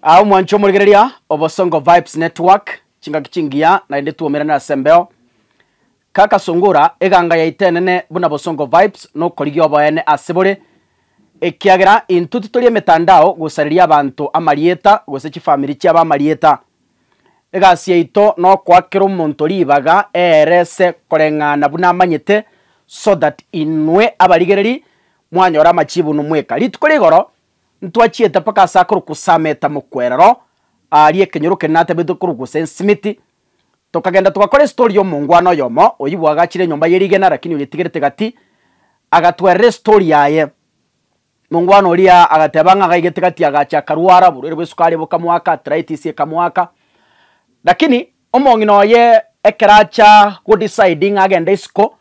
Aa omwancho omorigereria o Bosongo Vibes Network, chingaki chingiya naende twaumerane ase embeo. Kaka Sungura, eganga yaito enene buna Bosongo Vibes nokorigia oboene ase bore, ekiagera intwe titori emetandao gosareria abanto amarieta gose chifamiri chiabo amarieta. Egasi yaito nokoa kera omonto ribaga eerese koreng'ana buna amanyete so that inwe abarigereri mwanyora amachibu inwe mweka. Rituko ria igoro Ntwachiete mpaka ase akorokwa Sameta mokwerero, aaria ekenyoro keria natebete korokwa gose Nsimiti, tokagenda togakora estori y'omongwana oyomo, oyio bwagachire enyomba ye rigena lakini oyetigerete gati, agatwerera estori yaye. Mongwana oria agateba ng'a agaigete gati agacha akarwara, oborwaire bwa esukari bokamoaka, arthritis ekamoaka, lakini omong'ina oye ekero acha go decide ng'a agende isiko,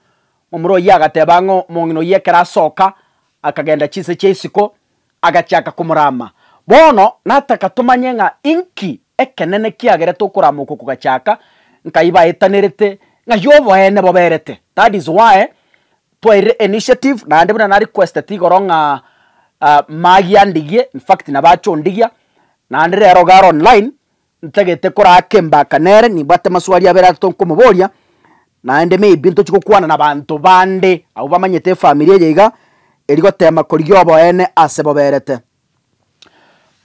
momura oyio agateba ng'a omong'ina oyio ekero asoka, Akagenda chinse chia isiko, agachaka komorama. Bono nataka tomanye ng'a inki ekenene kiagerete okorama oko kogachaka, nkai baetanerete, ng'ai oboene boberete. That is why twairire initiative naende buna na requesteti igoro ng'a Maggie andigie, in fact nabo ache ondigia, naende rero iga are online, ntagete koraaka embaka nere, nimbwate amaswali abere atato nkomoboria, naende maybe ntochi gokwana na abanto bande abwo bamanyete efamiri eye iga, eri gotema korigia oboene ase boberete.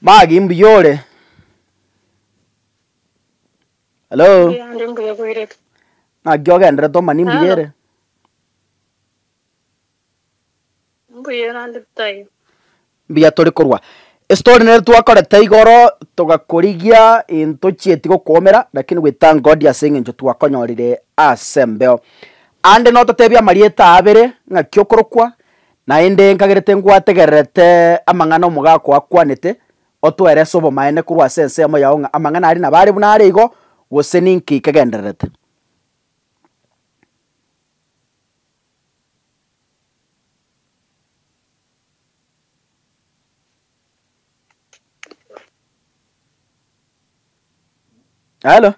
Maggie mbuya ore? Hello? Mbuya mbuya boirete. Naki ogenderete omani mbuya Halo. ere? Mbuya naende taiyo. Mbuya tore korwa. Estory nere twakorete igoro togakorigia intochieti gokoomera lakini we thank God ase eng'encho twakonyorire ase embeo. Ande nototebie amarieta aa abere ng'aki okorokwa, naende nkagerete ngwategererete amang'ana omogaka oo akwanete, otoerese obomaene korwa ase ensemo yao ng'a amang'ana aria nabo are buna are igo, gose ninki kegendererete. Halo.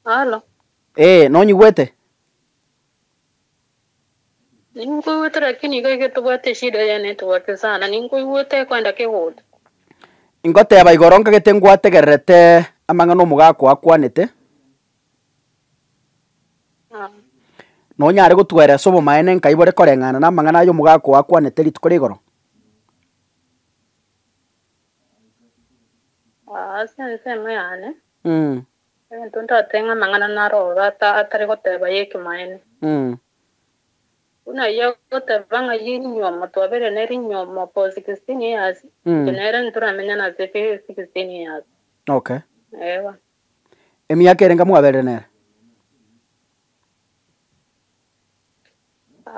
Halo. Eh, nonyigwete? Ninkoigwete lakini iga iga tobwate eshida ya network sana, ninkoigwete ekoenda kegocha. Ingoteba igoro nkagete ngwategererete amang'ana omogaka oo akwanete. Nonyare gotweresa obomaene nkai bore koreng'ana namang'ana aya omogaka oo akwanete rituko ria igoro? Ase ensemo yane, egento ntatebe ng'a amang'ana naro ororo atari goteba ya ekemanene. Buna ayio agoteba ng'a rinyuomo twabeire ne rinyuomo for 16 years, inche nere ntoramenyane ase 16 years. Okay. Eeh. Emiaka erenga mwaberire nere?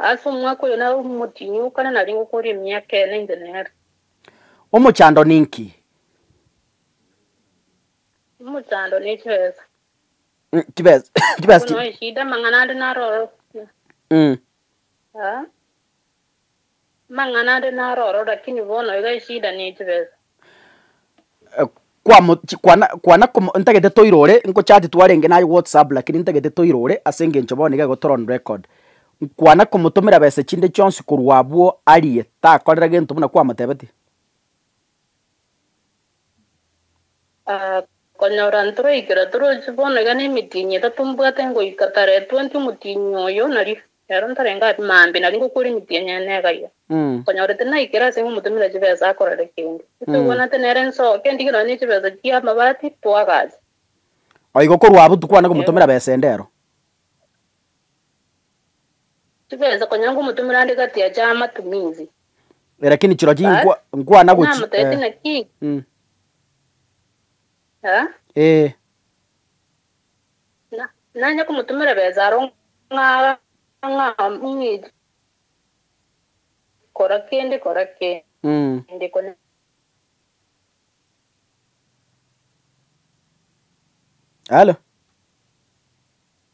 Ase omwaka oyo nare omotienyi o kane nare ngokora emiaka ene inche nere. Omochando ninki? Omochando ne chibesa. Chibesa chibesa Bono eshida amang'ana ande naro ororo. Amang'ana ande naro ororo lakini bono iga eshida ne chibesa. Kwamo chi kwana kwana komo ntagete toirore nkochati twarenge naye whatsapp lakini ntagete toirore ase eng'encho bono iga egotore on record. Nkwana komotomera besa chinde chionsi korwa abwo arie takorera gento buna kwamotebetie. Ah, konyora ntoroikera toroche bono iga nemetienyi etato mbwate ngoika tarehe twenty omotienyi oyo nari ero ntarenge abwo mambia nari ngokora emitienyi ene iga iga. Konyora tinaikera ase ngomotomera chibesa akorere kende. Tobwanate nere nsoke ndige nonye ne chibesa chia amabati twagache. O igo korwa abwo tikwana komotomera besa ende ero. Chibesa konya ngomotomera ande gati ya chia amatumizi. Lakini chirochio Bas, nkwa nkwana gochi namotebetie eh. naki Mm. eh? Eh. Na nanye komotomera besa aro ng'a ng'a ng'i kora kende kora Mm. kende konya Halo.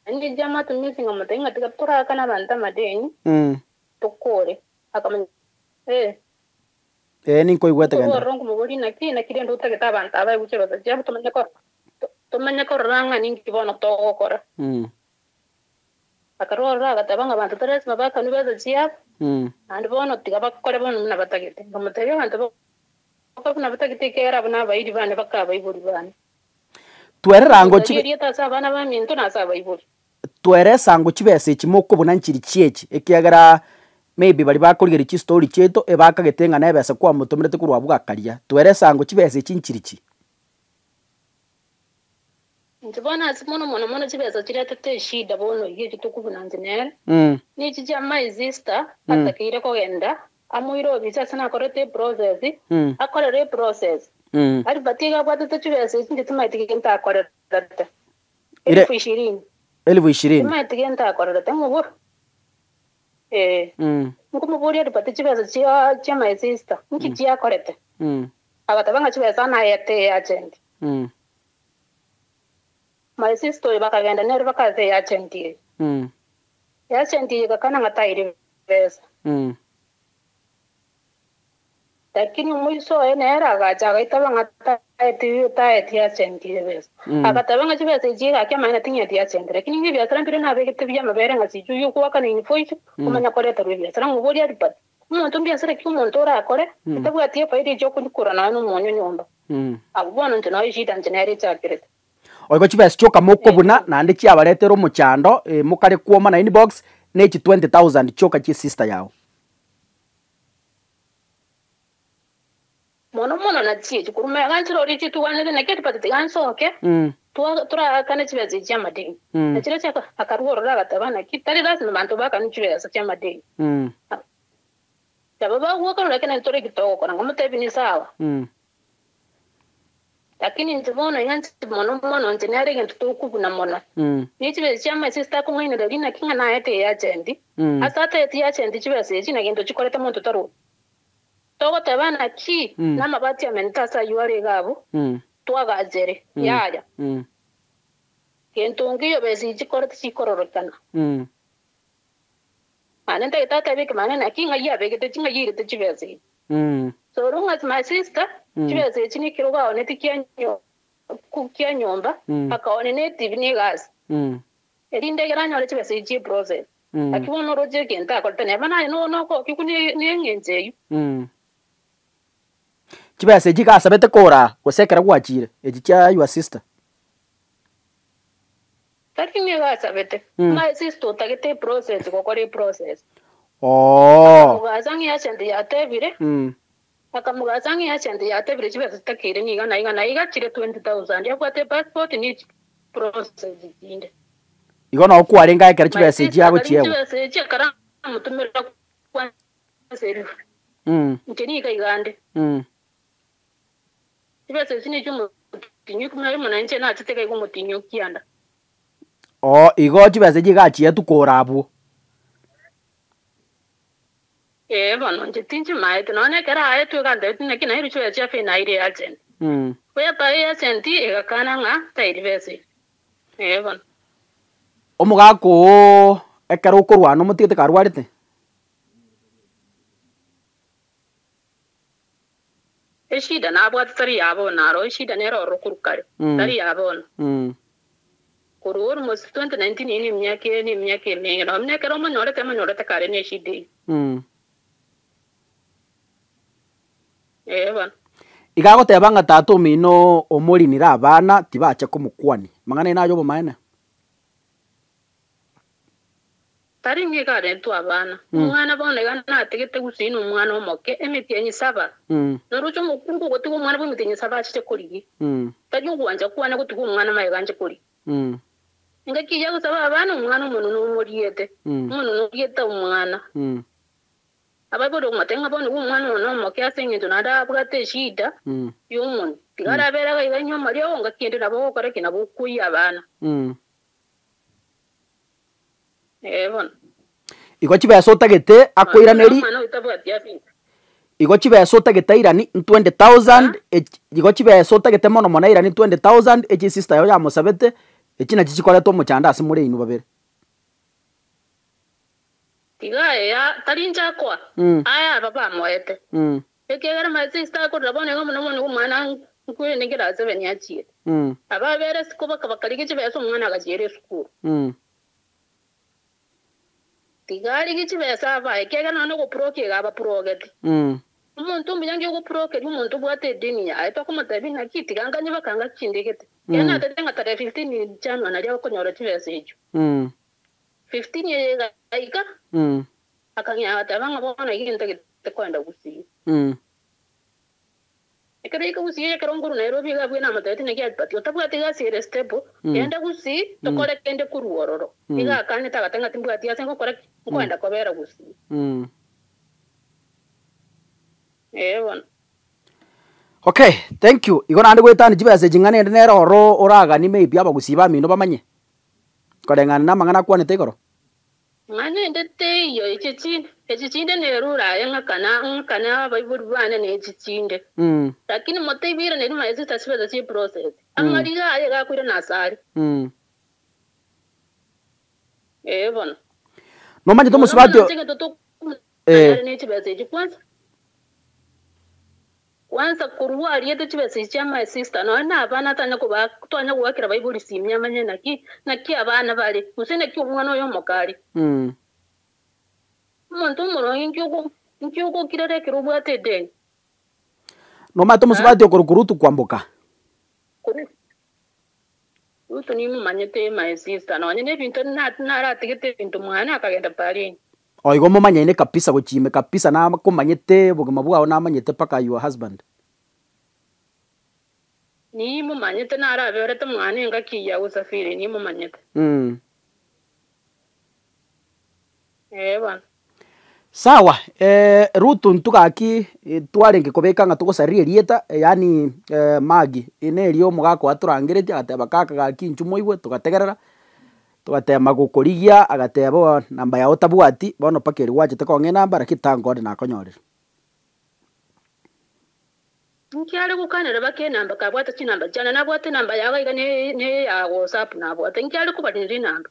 Naende chiamatumizi nkamotebia ng'a tiga torakane abanto amadeni Mm. tokore. Akamanya eh. Ee ninkoigwete Nkorwa genda. ororo nkomoboria naki naki rende otagete abanto aba baigwe chibesa chiabo tomanye ko tomanye korora ng'a ninki bono togokora. Mm. Akarwa ororo agateba ng'a abanto tari lasima bakanwe besa chiabo, Mm. naende bono tiga bakore bono buna batagete. Nkamotebia abanto. Goka buna batagete ekiagera abwo nabairi bane baka abaibori bane. Twerera ango Ngosaria chibe erieta ase abana baminto na ase abaibori. Twere esango chibesa echi mokobuna nchiri chiechi ekiagera maybe baria bakorigereria chistory chiaito ebakagete ng'a nebesa kwamotomerete korwa abwo gakaria. Twere esango chibesa echi nchiri chi. Inche bono ase mono mono mono chibesa chiretete eshida bono iga echi tokobuna inche nere, nichi chia my sister atakeire kogenda amoire obisi ase nakorete eprocess, akorere eprocess, Albert iga abwatete chibesa echi inche timaeti gento akorerete. Ire Elfu ishirini. Elfu ishirini. Timaeti gento akorerete ng'oboro. Ee. Nkomoboria Albert chibesa chia chia my sister nki chiakorete? Agateba ng'a chibesa nayete eagent. My sister oyo bakagenda nere baka ase eagent eye. Eagent eye egakana ng'a tairi besa. Lakini omoiso oye nere agacha agaitaba ng'a taeti taeti agent eye besa. Agateba ng'a chibesa echi egaki amaene ting'eti agent. Lakini ng'a ebiasara mbire nabegete bi'amabere ng'a sichwe yogoakana invoice omanye koreterwa ebiasara. Ng'a oborie Albert, omonto mbiasara ki omonto orakore etabwati efaida echi okonyikora nonya na omonyo nyomba. Abwo bono inche noyo eshida inche nere echakerete. Oigo chibesa chioka mokobuna naende chiabaretera omochando mokare kwoma na inbox ne echi 20,000 chioka chie sister yao. Mono mono nachie chikorwa magega nchirori chitugwanete naki etubati tiga nsoke toraakane chibesa echi chi'amadeni. Na chirochio akarua ororo agateba naki tari lasima abanto baakane chibesa chi'amadeni. Nabo bagwakana lakini intwe tore togokora nkomotebi ni sawa. Lakini inche bono iga inche mono mono inche nere egento tokobuna mono. Ne chibesa chia my sister akong'ainereria naki ng'a naete eagent, ase ataeti eagent chibesa echi na gento chikorete monto tarochi. Togoteba naki namabati amenete ase ayio are iga abwo, twagachere, yaya. Gento nkeiyo besa echi chikorete chikororokana. Mane ntagete atebe ekemang'ana naki ng'ai abegete chi ng'ai airete chibesa echi. So long as my sister chibesa echi nekerogo aoneti kia kia nyomba akaonia ne etibi ne egasi erinde ekero anyore chibesa echi chie process. Naki bono oroche egento akorete neba naye nokogokigwa ne eng'encho eyio. Chibesa echi iga asabete koraa gose ekero gwachire echi chia your sister. Tari nigo asabete, my sister otagete eprocess gokora eprocess. Oo. Akamogasa ng'a eagent yatebire, akamogasa ng'a eagent yatebire chibesa chitakeire niga na iga na iga chire 20,000 abwate epassport ne chiprocess chinde. Igo noo kwarenge aye ekero My chibesa echi sister akarina agochiegwa. chibesa echi akaramotomera kwansa elfu. Inche niga iga nde. Chibesa echi nechi'omotienyi ikomi na rimo, na inche nachete iga iga omotienyi o kianda. Oo, igo chibesa echi iga chietwe kore abwo. Ee bono, inche tinchimaete, nonya ekero aetwe iga antebetie naki nairwe chibesa chia fee naire eagent. Goeta eagent egakana ng'a tairi besa echi. Ee bono. Omogaka oo ekero okorwana omotigete karwarete? Eshida nabwate tari ya bono aro, eshida nere ororo korwa kare, tari ya bono. Korwa almost 2019 eyio nemiaka ere nemiaka emenge, nonya ekero omonyorete omonyorete kare neshida eyio. Ee bono. Iga agoteba ng'a tata omino omorinire abana tibacha komokwania. Amang'ana ayio naye obomaene? Tari ng'a iga arentwe abana. Omwana bono iga natigete gusii nomwana omoke emetienyi saba. Noroche omokungu ogotiga omwana bw'emetienyi saba achiche korigia. Tari ogwancha kwane gotiga omwana magega anche korigia. Engaki eyio agosaba abana omwana omonene omoriete, omonene oriete omwana. Abaibori bakomotebia ng'a bono iga omwana one omoke ase engencho naende abwate eshida y'omonwe. Tiga arabere iga iga inywe amariogo ngaki ende nabo ogokora ki? Nabo okoyia abana. Ee bono. Igo chibesa otagete akoiraneri, Omwana oyo tabwati afya. igo chibesa otagete airani 20,000 ech igo chibesa otagete mono mono airani 20,000 echi sister yao yamosabete, echi nachi chikoreta omochando ase more inwe babere. Tiga aye ya tari inche akoa, aye aba bamoete. Ekiagera my sister akorera bono iga mono mono omwana nkwende nkera seven achiete. Ababere isiko bakabakarigia chibesa omwana agachiera esukuru. Tiga arigie chibesa abae, ekiagera nonya nogopurokia iga abaprogeti. Omonto omuya nki ogopurokeria omonto obwate edeni yaye tokomotebia naki tiga nganye baka ngaki chindegete. Ekero natebete ng'a tarehe 15 January nario akonyora chibesa echio. 15 eye egaika, akang'ea agateba ng'a bono iga ntagete koenda Gusii. Ekero yaika Gusii ekero nkorwa Nairobi iga abwo namotebetie naki Albert otabwati gasi ere stable, genda Gusii tokore kende korwa ororo. Iga akanete agateba ng'a timbwati ase ngokora ki? Nkoenda kobera Gusii. Ee bono. Okay, thank you. Igo naende goetania chibesa echi ng'a nende nere oro oraganie maybe abagusii bamino bamanye, koreng'ana na amang'ana akwanete igoro. Ng'a nende teiyo echi chinde, echi chinde nerure aye ng'akana ng'akane abaibori bane ne echi chinde. Lakini moteibire neri my sister chibesa chie process. Amariga aye iga akoirana asare. Ee bono. Nomanyete Bono omosubati mono inche egento Eh. Nare ne chibesa echi kwanza. Kwanza korwa ariete chibesa echi chia my sister nonya na abana tanya koba twanya goakera baibori simi amanye naki naki abana bare gose naki omwana oyo omoke are. Omonto omoronge nki ogo nki ogokirera ekero obwate edeni? Nomanyete omosubati okorokwa Ruth Kwamboka? Korwa Ruth nimomanyete my sister nonya na ebinto na naratigete ebinto mwane akagenda Berlin. Oh igo momanyaine kabisa gochia ime kabisa nakomanyete obogima bwao namanyete mpaka your husband. Nimomanyete naraberete mwane engaki ya usafiri nimomanyete. Ee bono. Sawa, Ruth intwe gaki twarenge kobeka ng'a togosaria erieta yaani Maggie, eri nerio omogaka oye atorangeretie agateba kaka gaki inchuo moigwe, togategerera, togatema gokorigia agateba oo namba yago tabwati, bono mpaka erio gwachete kong'a enamba lakini thank God nakonyorire. Inki are gokanera baka enamba kabwate chinamba chiane nabwate enamba yago iga ne ne ya WhatsApp nabwate inki are kobarinera enamba.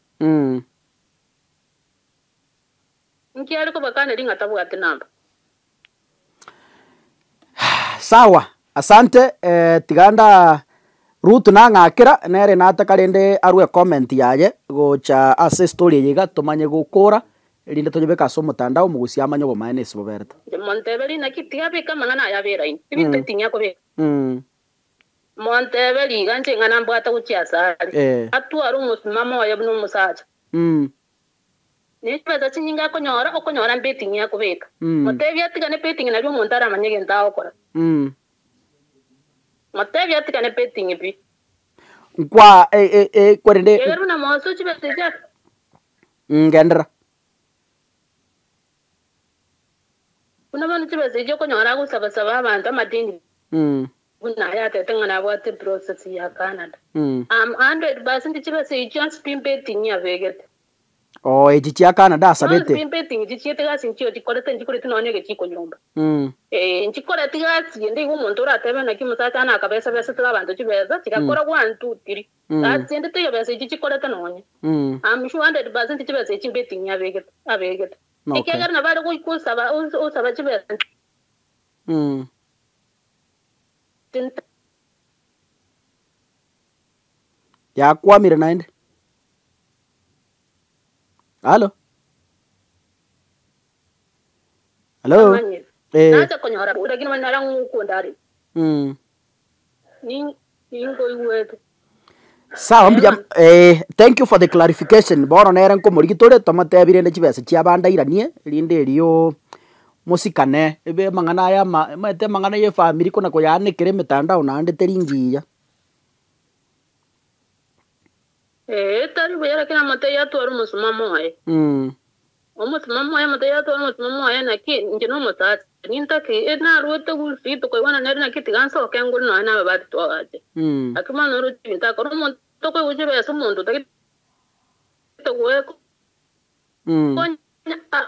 Inki are kobakaneria ng'a tabwati namba? Sawa, asante tiga nda Ruth nang'akera nere nataka rende arwe ecomment yaye gocha ase estory eye iga tomanye gokora erinde toyebeke ase omotandao omogusia amanye obomaene ase boberete. Inche monteberie naki tiga abeke amang'ana aya abere aino, ebinto eting'ia akobeka. Monteberie iga inche ng'a nambwate gochia asare, atware omosimamo oye buna omosacha. Ne chibesa chinyinge akonyora, okonyora mbeting'i akobeka. Motebie atigane beting'i nario omonto aramanye egento agokora. Motebie atigane beting'i pi. Nkwa kwerende. Ekiagera buna moso chibesa echio. Ngenderera. Buna bono chibesa echio okonyora agosaba-saba abanto amadeni. Buna aye atete ng'a nabwate process ya Canada. Am 100% chibesa echio chionsi pi mbeting'i abegete. Oo echi chia Canada Chionsi asabete. pi mbeting'i chichiete gasi nchio chikorete nchikoreti nonya egechiko nyomba. Ee nchikoreti gasi ende igo omonto oratebe naki omosacha one akabesa besete abanto chibesa chigakora one two three. Gasi ende teiyo besa echio chikorete nonya. Am sure 100% chibesa echi mbeting'i abegete abegete. Ekiagera nabo are goika osaba osaba chibesa. Yakwamire naende. Halo? Halo? Eh. Nacha konyora lakini nara ng'ukunda are. Ninkoigwete. Sawa mbuya eh, thank you for the clarification. Bono nere nkomorigia tore tomotebi rende chibesa chia abande airanie rinde erio mosikane ebe amang'ana aya ama omanyete amang'ana ya efamiri kona koyaanekera emetandao naende teri ngiya. Ee, tari buya lakini amotebi atware omosimamo oye. Omosimamo oye amotebi atware omosimamo oye naki inche nomosacha nintake naruete gusii tokoigwana nere naki tiga nsoke ngore nonya na ababati twagache. Lakini bono oroche ebinto akora omonto okoigwa chibesa omonto otagete goekonya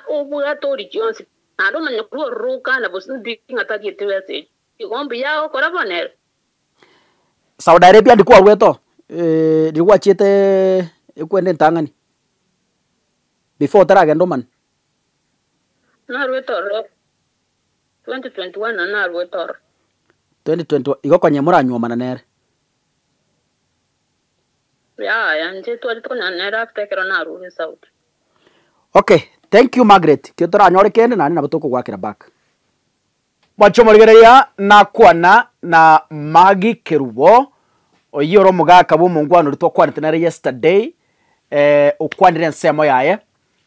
obwate oria chionsi naende omanye korwa ororo okana gose mbi ng'a tarieti besa echio. Igo mbuya agokora bono ere. Saudi Arabia ndikwarwete oo, riria gwachiete ekwenda entang'ani before otaragenda Oman? Narwete ororo 2021 naro narwete ororo. 2021, igo konya moranyuomana nere? Yaya, inche twachete konyana nere after ekero narure Saudi. Okay, thank you Margaret, ekio toranyore kende naende nabo tokogoakera back. Mwanche omorigereria nakwana na Maggie Kerubo, oyio ore omogaka bw'omongwana oria twakwanete nere yesterday, okwanire ensemo yaye,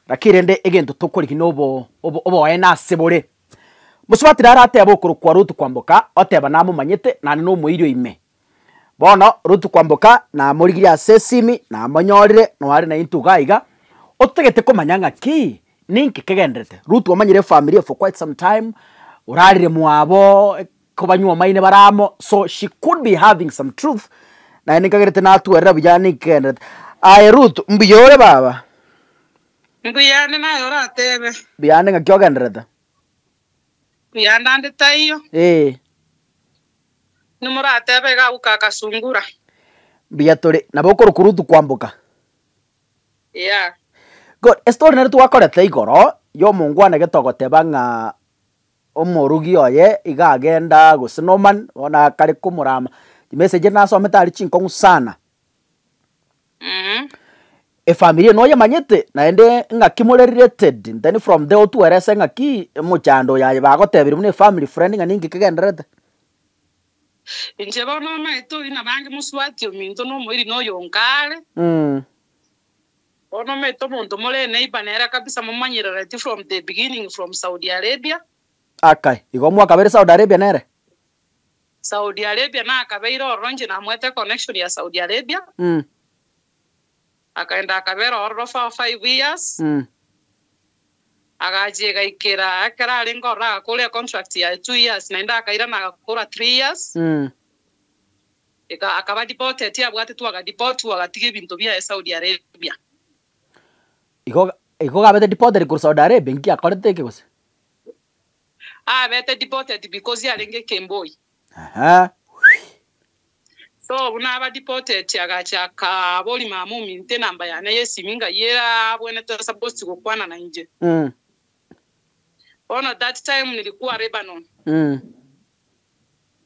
lakini rende egento tokorigia na obo obo oboene ase bore. Mosubati nare atebe okorokwa Ruth Kwamboka, oteba namomanyete naende na omoiri oime. Bono Ruth Kwamboka namorigirie ase esimi, namonyorire, noare naintwe iga iga, otagete komanya ng'aki, ninki kegenderete. Ruth omanyire efamiri for quite some time, orarire mwabo, kobanywomaine bare amo, so she could be having some truth, naende nkagerete natwerera buya ninki kegenderete. Aye Ruth, mbuya ore baba? Mbuyande naye oratebe. Mbuyande ng'aki ogenderete? Mbuyande ande taiyo. Ee. Nimoratebe iga agwo kakasungura. Mbuya tore. Nabo okorokwa Ruth kwamboka. Yeah. Good. Estory nere twakorete igoro yomongwana gete ogoteba ng'a omorugi oye iga agenda gose Norman bono akare komorama. Chimessage nasomete aria chinkong'u sana. Efamiri eye noyemanyete naende ng'aki more related then from there otwerese ng'aki omochando oyo aye bagotebirie buna efamily friend ng'a ninki kegendererete. Inche bono omanyete oyio nabange mosubati ominto na omoiri na oyonka are. Bono omanyete omonto more eneighbour nere kabisa momanyerereti from the beginning from Saudi Arabia. Akai, igo mwakabere Saudi Arabia nere? Saudi Arabia nakabeire ororo inche namoete connection ya Saudi Arabia. Akaenda akabera ororo for 5 years. Agachia egaikera ekero arenge ororo agakora econtract yaye 2 years naende akairana agakora 3 years. Eka akaba deported abwatetwe agadeportwa agatiga ebinto biaye Saudi Arabia. Igo igo gabete deported korwa Saudi Arabia inki akorete eke gose? Abete deported because arenge ekemboi. Aha. So buna aba deported agacha akabori mama ominto enamba yane yesimi ng'ai ere abwenerete supposed gokwana nainche. Bono that time nilikuwa Lebanon.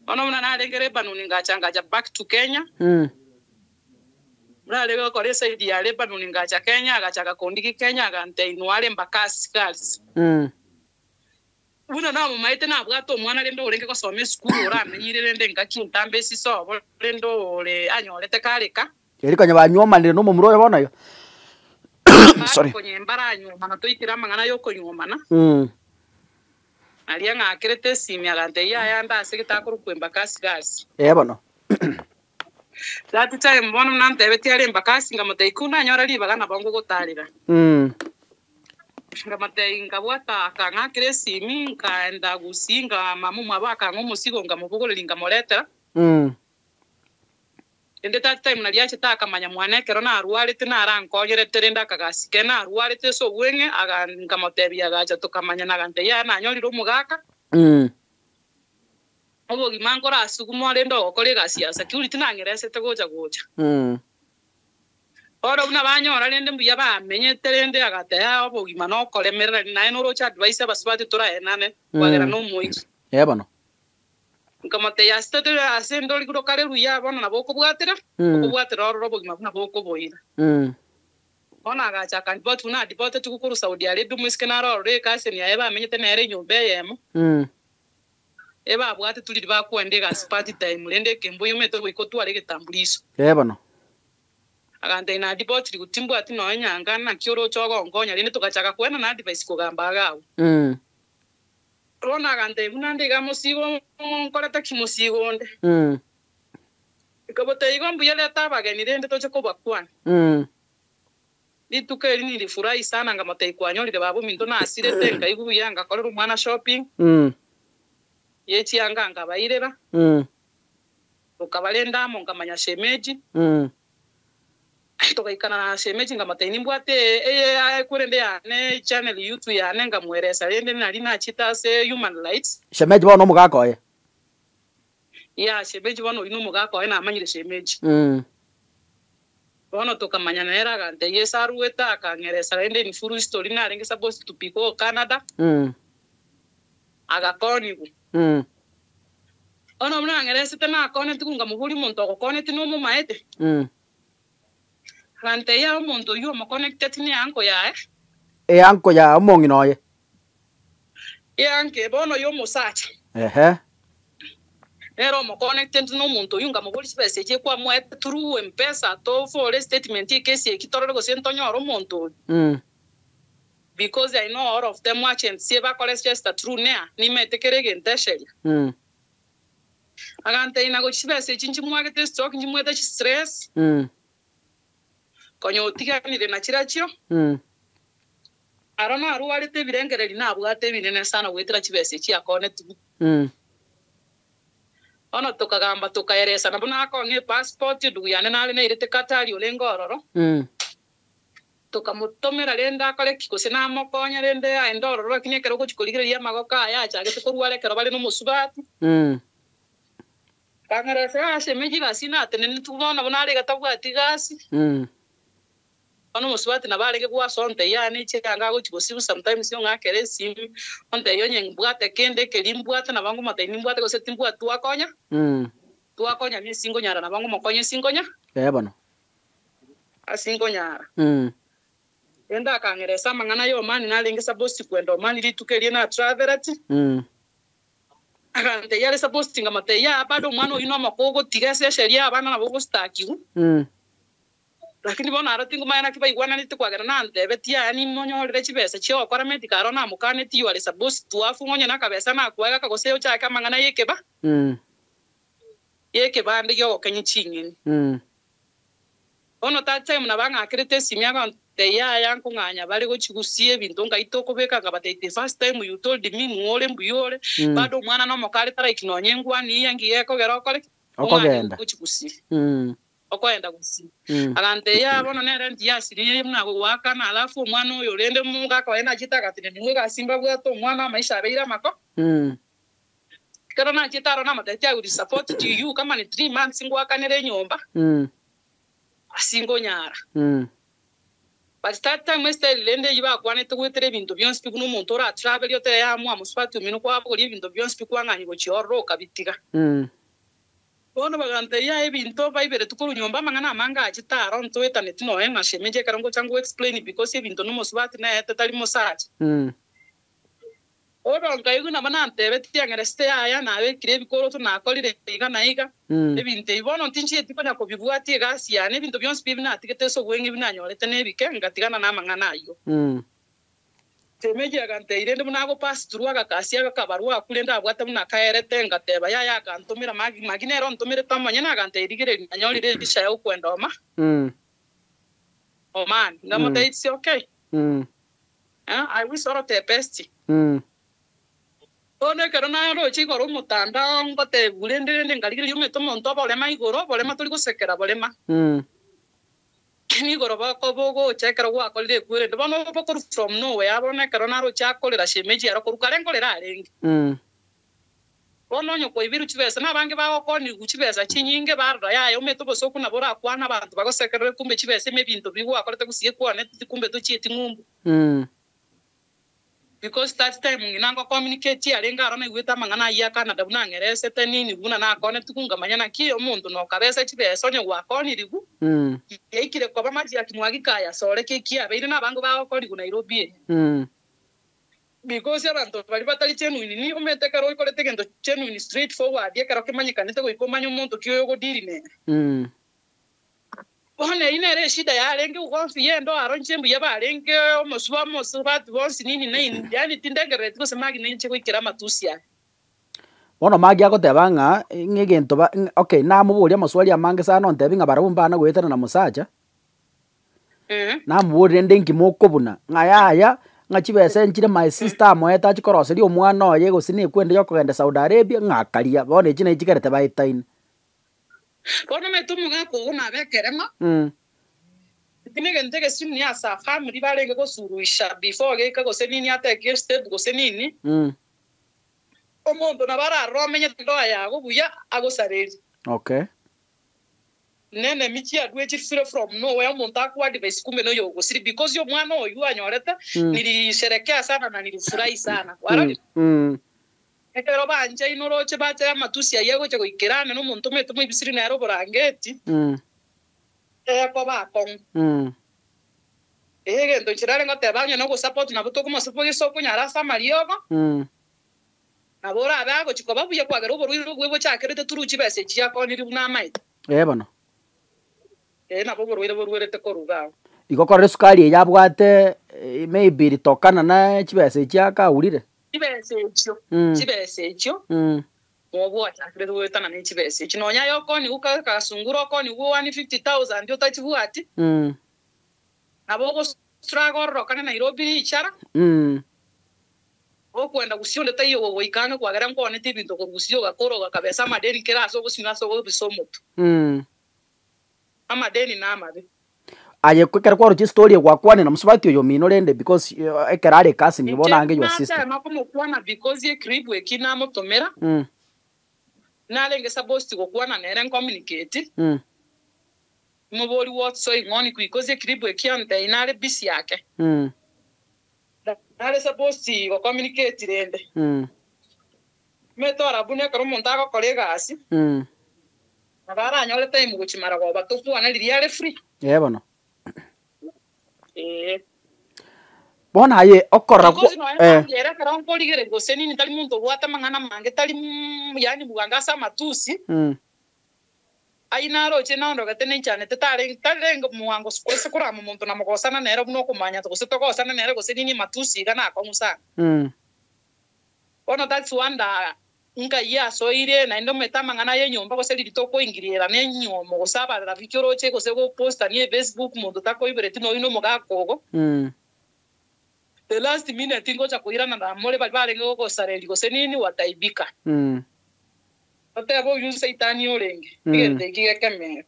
Bono buna narenge Lebanon ngacha ngacha back to Kenya. Buna arenge gokora eside ya Lebanon ngacha Kenya agachaka kondigi Kenya agantebia inwe are Embakasi Girls. Buna namomaete nabwate omwana rende orenge gosoma esukuru oramenyire rende engaki entambe esise obo rende ore anyorete kareka. Erio konya banywomanire nomomura oyo bono iga. Sorry. Konya mbaranyuomana toikire amang'ana yokonyuomana. Naria ng'akerete esimi agantebia yaya ande ase gete akorokwa Embakasi Girls. Ee bono. That time bono buna antebetie are Embakasi nkamotebia ko nanyora ribaga nabo ngogotarera. Nkamotebia nkabwata akang'akera esimi nkaenda gusii nga mama omwabo akang'a omosigo nkamobogoreria nkamoretera. Rende that time naria achete akamanya mwane ekero narwarete narankonyerete rende akagasike narwarete ase obweng'e aga nkamotebia agacha tokamanyana agantebia yaya nanyorire omogaka. Obogima nkorasugumwa rende ogokora egasi ya security nang'eresete gocha gocha. Bono buna banyora rende mbuya bamenyete rende agateba obogima nokoremererania naye noroche advice abasubati toraenane kwagera nomoiki. Ee bono. Nkamotebia ase totebe ase ndori rokare ruya bono nabo okobwatera, okobwatera ororo obogima buna bokoboira. Bono agacha akandipoti buna adipotetigwe korwa Saudi Arabia omoiseke naro ororo ecousin yaye bamenyete nere enyomba eyemo. Ebabwatetwe riria bakwenda egasi part time rende ekembo oyomete goika otware egetambuliso. Ee bono. Agantebia nadipotirigwe timbwati nonya nyanga naki oroche ogonkonya rende togachaka koenana advice kogamba iga agwo. Bono agantebia buna nde iga mosigo nkorete ki mosigo onde. Nkamotebia igo mbuya reta abageni rende toche kobakwana. Rituko eri nirifurahi sana nkamotebia kwanyorire baba ominto nasirete nkaigwa buya ngakorera omwana shopping ye chianga nkabairera. Tokabarenda amo nkamanya shemeji. Togaikana na shemeji nkamotebia nimbwate eye korende yane channel youtube yane nkamweresa rende nari nachete ase human rights. Shemeji bono nomogaka oye? Yeah shemeji bono oyio nomogaka oye namanyire shemeji. Bono tokamanyana nere agantebia ase aruete akang'eresa rende in full history narenge supposed to be go Canada. Agakonigwa. Bono buna ang'eresete nakonetigwe nkamoboria omonto ogokonetie nomomaete? Agantebia omonto oyio omokonecteti ne uncle yaye. Eanko ya omong'ina oye. Eanke bono y'omosacha. Ehe. Nere omokonected nomonto oyio nkamoboria chibesa echi ekwamoete through mpesa tofore statement ekesi eki torore gose ntonyore omonto oyio. Because I know all of them agents ebakore register through nea nimaete kera egento esheria. Agantebia nagochi chibesa echi nchimwagete stroke nchimwete chistress. Konya otiganire na chirachio. Aro narwarete ebirengererio nabwate ebinene sana goetera chibesa echi akonetigwe. Bono tokagamba tokaeresana buna akong'a epassport endugu yane nare nairete Qatar orenge ororo. Tokamotomera rende akore ki gose namokonya rende aende ororo lakini ekero ogochia korigereria amagoko aye achagete korwara ekero bare nomosubati. Akang'eresa ase emechi egasi natenenetwe bono buna are iga tabwati gasi. Bono omosubati nabo arenge goasa ontebia yane chianga agochia gosibu sometimes ong'akere esimi ontebia onye mbwate kende ekeri mbwate nabo ngomotebia nimbwate gose timbwati twakonya twakonya na esingonyara nabo ngomokonya esingonya Ee bono. ase nkonyara. Rende akang'eresa amang'ana y'Omani narenge supposed kwenda Omani rituko erio natraveleti. Agantebia are supposed nkamotebia yaya bado omwana oyio nomoko ogotiga ase esheria abana nabo ogostakiwa. Lakini bono aro tingomanya naki baigwananete kwagera nantebetie yaya nimonyorere chibesa chiogokora medical aro namokanetie you are supposed to have onye nakabesa nakoegaka gose ochake amang'ana yekeba yekebande giogokenya ching'eni. Bono that time nabo ang'akerete esimi agontebia yaya nkong'anya bare gochigusia ebinto ngai tokobeka nkabatebia the first time you told me ng'o ore mbuya ore bado omwana nomoka are taraiki nonye engwani eye engiya ekogera okore ki? Ong'anye Okogenda. gochigusia. Okoenda gusii. Agantebia yaya bono nere ntiyasiririe buna goakana alafu omwana oyo rende omogaka oye nachete agatenena egasi mbabwate omwana amaisha abeire amako. Ekero nachete aro namotebetie I will support to you kama ni 3 months ngoakanere enyomba ase nkonyara. But that time estyle rende eyio bakwanete goetera ebinto bionsi pi buna omonto oratravelie otebe yaya mwamosubati omino kwabogoria ebinto bionsi pi kwang'anyia gochia ororo okabitiga. Bono bagantebia yaya ebinto baiberetwe korwa nyomba amang'ana amange achete aro ntoetaneti nonya ng'a shemeji ekero ngocha ngo explain because ebinto nomosubati naete tari mosacha. Bono nkaigwa nabo nantebetie ang'eresete yaya nabekire ebikoroto nakorire iga na iga, ebinto ebi bono ntinchieti konya kobibwatia egasi yane, ebinto bionsi pi ebi natigete ase obweng'e ebi nanyorete nebike, ngatigana namang'ana ayio. Shemeji agantebia rende buna agopass through agakasia agakabarwa akwo rende abwate buna kaerete, ngateba yaya akantomera magi magi nere ontomerete omonyene agantebia rigereria nanyorire erisha ya okwenda oma Oman, nkamotebia it's okay. I wish all the best. Bono ekero naroche igoro omotandao ngotebiwa rende rende nkarigereria omanyete omonto oborema igoro, oborema tori gosekera borema. Igoro boko bogocha ekero gwakorire ekwerende bono bokorwa from nowhere bono ekero naroche akorera shemeji aro korwa kare nkorera arenge. Bono onye kwaibirwe chibesa na abange bagokonigwa chibesa chinyinge barora yaya omanyete obosoku nabo orakwane abanto bagosekerere kumbe chibesa ime ebinto bigwakorete gose ekwaneti kumbe tochieti ng'umbu. Because that time ng'ina ngo communicate arenge aro naigwete amang'ana ayio a Canada buna ang'eresete nini buna nakoneti nkamanya naki omonto nokabesa chibesa onye gwakonirigwe yaikire koba maji akimwagika aya sore ki abeire na abange bagokonigwa Nairobi eye. Because abanto bari batari genuine ni omanyete ekero oikorete egento genuine straight forward ekero kemanyekanete goika omanye omonto ki oyo ogodiri nere. Bono eyio nere eshida yarenge ugomvi ya endo aro inche mbuya barenge omosuba omosubati bonsi nini nini yaani tindengerereti gose magi ninche goikera amatusi aya. Bono magi agoteba ng'a ng'a egento ba okay namoboria amaswali amange sana ontebi ng'a barabwo mbana goetana na mosacha. Namoboria rende inki mokobuna ng'a yaya ng'a chibesa nchire my sister amoete achie koroseria omwana oye gose na ekwende ya okogenda Saudi Arabia ng'a akaria bono echi nachi chikerete baetaine. Bono omanyete omogaka ogo nabe ekerema. Lakini egento egesimu ni ase a family barenge gosuruisha before geika gose nini atake step gose nini. Omonto nabo ararore omenyete ndoa yago buya agosareria. Nene michiadwe chifire from nowhere omonto akuadvise kumbe noyo ogosiri because omwana oyu anyorete nilisherekea sana na nilifurahi sana. Warorire? Ekero banchaine oroche bacha amatusi ayio agocha goikerana na omonto omanyete moibisiri nere oborangeti ekoba akong'u. Egento inche nare ngoteba onye nogosupport nabo tokomosupport gose okonyara ase amariogo. Nabo orabe agochia koba buya kwagera oborwaire obwe bochakerete through chibesa echi chiakonirie buna amaete. Ee bono. Ee nabo oborwaire borwerete korwa iga agwo. Igo korora esukari eye abwate maybe ritokana na chibesa echi akaurire. Chibesa echio, chibesa echio, mobwachakire goetana ne chibesa echio. Nonya aye okonigwa kasungura okonigwa 150,000 otachibwati, nabo ogostruggle ororokane Nairobi richara, okwenda gusii onde taiyo ogogoika ang'e kwagera nkwaonete ebinto korwa gusii ogakora ogakabesa amadeni kera ase obosio ase obobisa omotwe. Amadeni namabe. Aye ekero kwaroche estory eye gwakwanire na mosubati oyo omino rende because ekero are cousin Inche bono ange your sister. natema komokwana because eclip eki namotomera, narenge supposed gokwana nere ncommunicate, mobori what's going on because eclip eki antebia nare busy ake, nare supposed gocommunicate rende. Omanyete ora buna ekero omonto agokora egasi, nabo aranyore time gochia marogoba tokwane riria are free. Ee bono. Ee. Bono aye okorora kwa Because nonya eh. mambia ere ekero nkorigereria gose nini tari monto obwate amang'ana amange tari yaani bwango ase amatusi, ayio naroche naondogete nenchanete tarenge tarenge mwango gose korama omonto namogosana nere buna okomanya gose togosane nere gose nini amatusi iga nakong'u sana. Bono that's wonder nkai asoire naende omanyete amang'ana y'enyomba gose riria tokoingiriera nenywomo gose abarafiki oroche gose gopostania efacebook monto takoibereti noyo nomogaka ogo. The last minute ngocha koirana namore baria barenge gogosareria gose nini wataibika. Otebe oyio nsaitani orenge egento eki gekemera.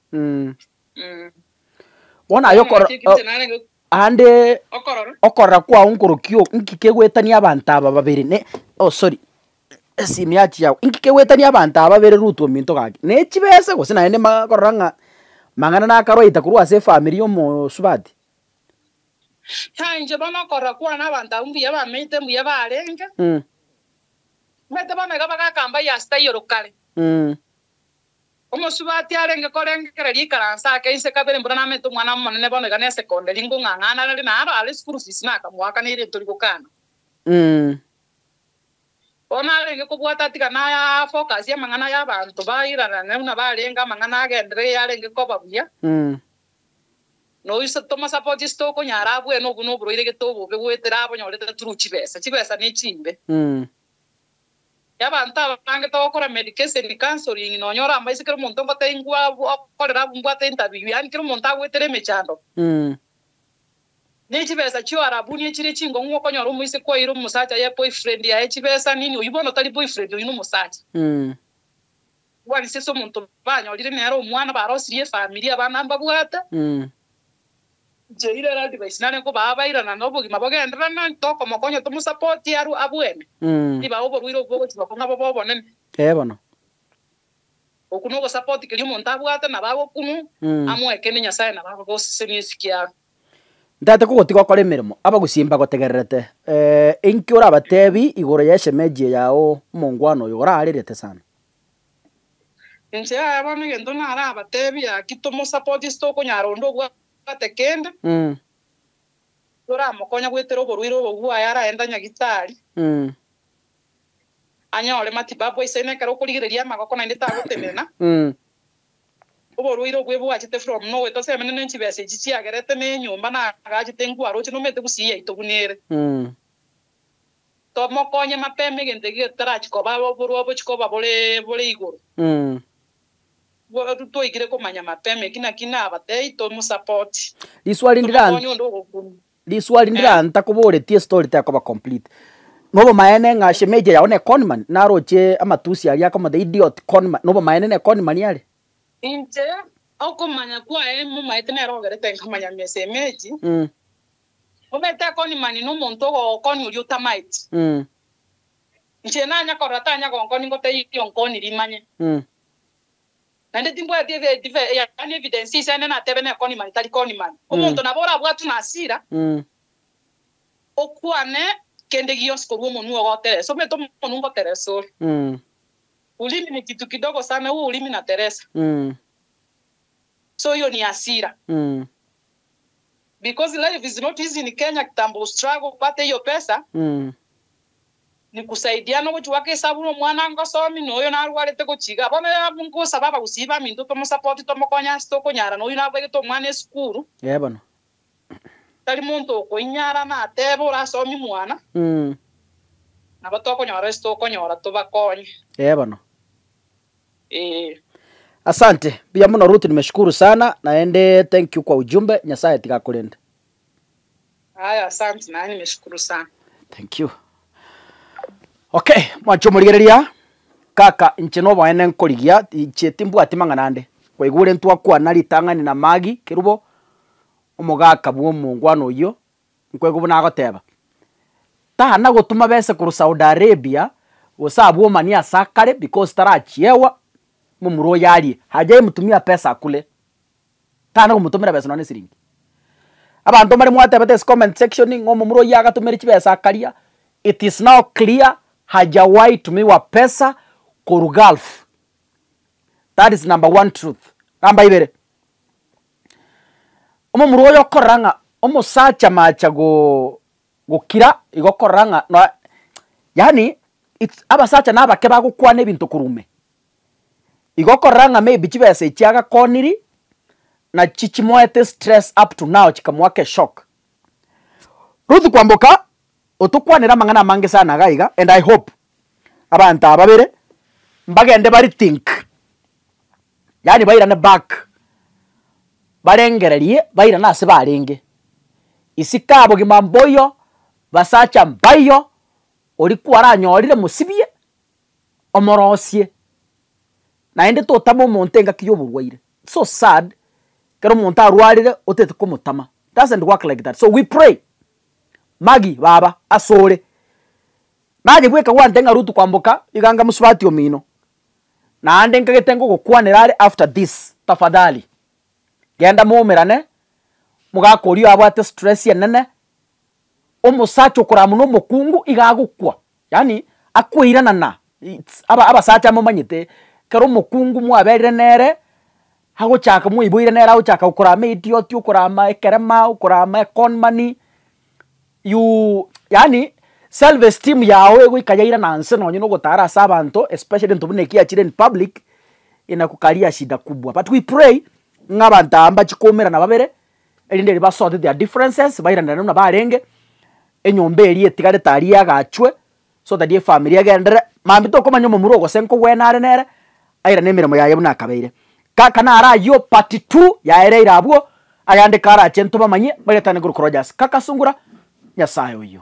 Bono aye Bono okoro naki ekinche narenge Aande okorora. okorora kwao nkorokio, inki kegoetania abanto aba babere ne oh sorry, esimi yachia agwo, inki kegoetania abanto aba babere Ruth ominto gaki, ne chibesa gose naende ma korora ng'a mang'ana nakarwaita korwa ase efamiri ya omosubati? Yaya inche bono okorora kwane abanto abwo mbuya bamenyete mbuya barenge, omanyete bono iga bagakamba yasi taiyo rokare. Omosubati arenge korengereria ikaransa ake inse kabere mbura namete omwana omonene bono iga nesekondari ngong'ang'ana are naro are school fees nakamoakaneire ntori gokana. Bono arenge kobwata atiga na focus amang'ana ya abanto bairarane buna barenge amang'ana agenderere yarenge koba buya. Noise tomosupport ase tokonyara abwene obwo noborwaire gete obobe goetera abonyorete through chibesa, chibesa nechimbe. Abanto abange togokora medication, counseling, nonya ore amaiso kera omonto ngotebia ngwa okorera abwo mbwate interview, yaani kera omonto agwetere emechando. Ne chibesa chioarabuni echire chingong'u okonyora omoiseke oeire omosacha aye boyfriend yaye chibesa nini, oyio bono tari boyfriend oyio nomosacha. Kwanisa ase omonto banyorire nere omwana barosirie efamiri abana mbabwate. Inche eira ere advice nare nkobaa bairana na obogima bogendererane tokomokonya tomosapotie arwe abwene. Ribaga oborwaire obwo bogochia gokong'a bobe obonene. Ee bono. Okwo nogosapoti keria omonto abwate nabo agokunwa amoe kende Nyasaye nabo agogosesenia esiko yabo. Ntagete kogotiga okore emeremo, abagusii mbagotegererete. Inki orabatebi igoro y'eshemeji eye yao omongwana oyo oraarerete sana? Inche yaya bono egento narabatebi gaki tomosapotie ase tokonyara onde obwate kende, toramokonya goetera oborwaire obo bwaye araende nyagitari, anyore matibabu aisaine ekero okorigereria amagoko naende tagotenena. Oborwaire obwe bwachete from nowhere tosemene ne chibesa echi chiagerete ne enyomba nagachete nkwaroche nomanyete gusii yaito buna ere. Tomokonye mapema egento eke getarachia koba oborwa bochia koba bore bore igoro. Bo twaikire komanya mapema eki naki nabatebie tomosupport. Riswali ndira Tomokonye onde ogokumia. Riswali ndira ntakoboretie estory tekoba complete. Nobomaene ng'a shemeji yao ne conman, naroche amatusi aria akomotebi idiot conman, nobomaene ne conman are? Inche okomanya kwaye momaete nere ogerete nkamanya mesemeji. Omanyete econman nomonto ogokonia oria otamaeti. Inche nanya korora tanya gonkonia ngotebi onkoni rimanye. Naende timbwati yaani evidence isene natebe ne conman tari conman. Omonto nabo orabwatwe na hasira okwane kende gionsi korwa omonwe ogoteresa. Omanyete omonwe ngoteresa ore. Ulimi ni kitu kidogo sana, huu ulimi na teresa. So hiyo ni hasira. Because life is not easy in Kenya, kitambo ustruggle upate hiyo pesa. Ni kusaidiana ogochia goaka esabu na omwana ngosomi na oyo narwarete gochia igaa. Bono ngosaba abagusii baminto tomosapoti tomokonye ase tokonyara na oyio nabegete omwana esukuru. Ee bono. Tari monto okoinyara natebe orasomi mwana. Nabo tokonyora ase tokonyora tobakonye. Ee bono. Ee. Asante, mbuya mono Ruth nimeshukuru sana naende thank you kwa ujumbe, Nyasaye tiga akorende. Haya asante naye nimeshukuru sana. Thank you. Okay, mwanche omorigereria, kaka inche noboene nkorigia, inche timbwati mang'ana ande. Kwaigure ntwakwana ritang'ani na Maggie Kerubo, omogaka bwa omongwana oyio, nkoigwa buna agoteba, tana gotuma bese korwa Saudi Arabia, gose abwo omani ase akare because tarachiewa, momura oyo arie, hajai mtumia pesa akule. Tana komotomera besa nonya ne esiringi. Abanto mbare mwatebete ase comment section ng'a omomura oyio agatomire chibesa akaria, it is now clear hajawahi tumiwa pesa korwa Gulf. That is number one truth. Namba ibere, omomura oyo okorora ng'a omosacha macha go gokira igo okorora ng'a noe yaani it's abasacha na abake bagokwana ebinto korwa ime. Igo okorora ng'a maybe chibesa echi agakoniri, nachi chimoete stress up to now chikamoaka eshock. Ruth Kwamboka, otokwanere amang'ana amange sana iga iga and I hope abanto aba babere mbagende ba rethink, yaani bairane back, barengererie bairane ase barenge. Isiko abogima mboiyo, basacha mbaiyo, oria kwaranyorire mosibie. Omorosie, naende totama omonto engaki y'oborwaire. It's so sad ekero omonto arwarire otete komotama, doesn't work like that. So we pray Maggie baba asore, naye bweka gwante ng'a Ruth kwamboka iga anga mosubati omino, naende nkagete ngogokwanera are after this tafadhali, genda moumerane, mogaka oria abwate stress enene, omosacha okoramwa na omokungu iga agokwa. Yaani akoiranana it's aba abasacha momanyete, ekero omokungu mwaberire nere, agochaka mwaiboire nere agochaka gokorama eidiot, okorama ekerema, okorama econman, you yaani self esteem yago egoika yairana nse nonye na ogotara ase abanto especially egento buna eki giachire in public, inakukaria shida kubwa. But we pray ng'a abanto aba mbachie koumerana babere, erinde riria basorte their differences, bairanane buna barenge, enyomba eria etigarete aria eagachwe, so that efamiri egenderere, mambia tokomanya omomura ogo gose nkogwena are nere, airane emeremo yaye buna akabeire. Kaka naro ayio part two yaereire abwo, ayande karache ntobamanyie, baretane korwa Rogers. Kaka Sungura, Nyasaye oyio.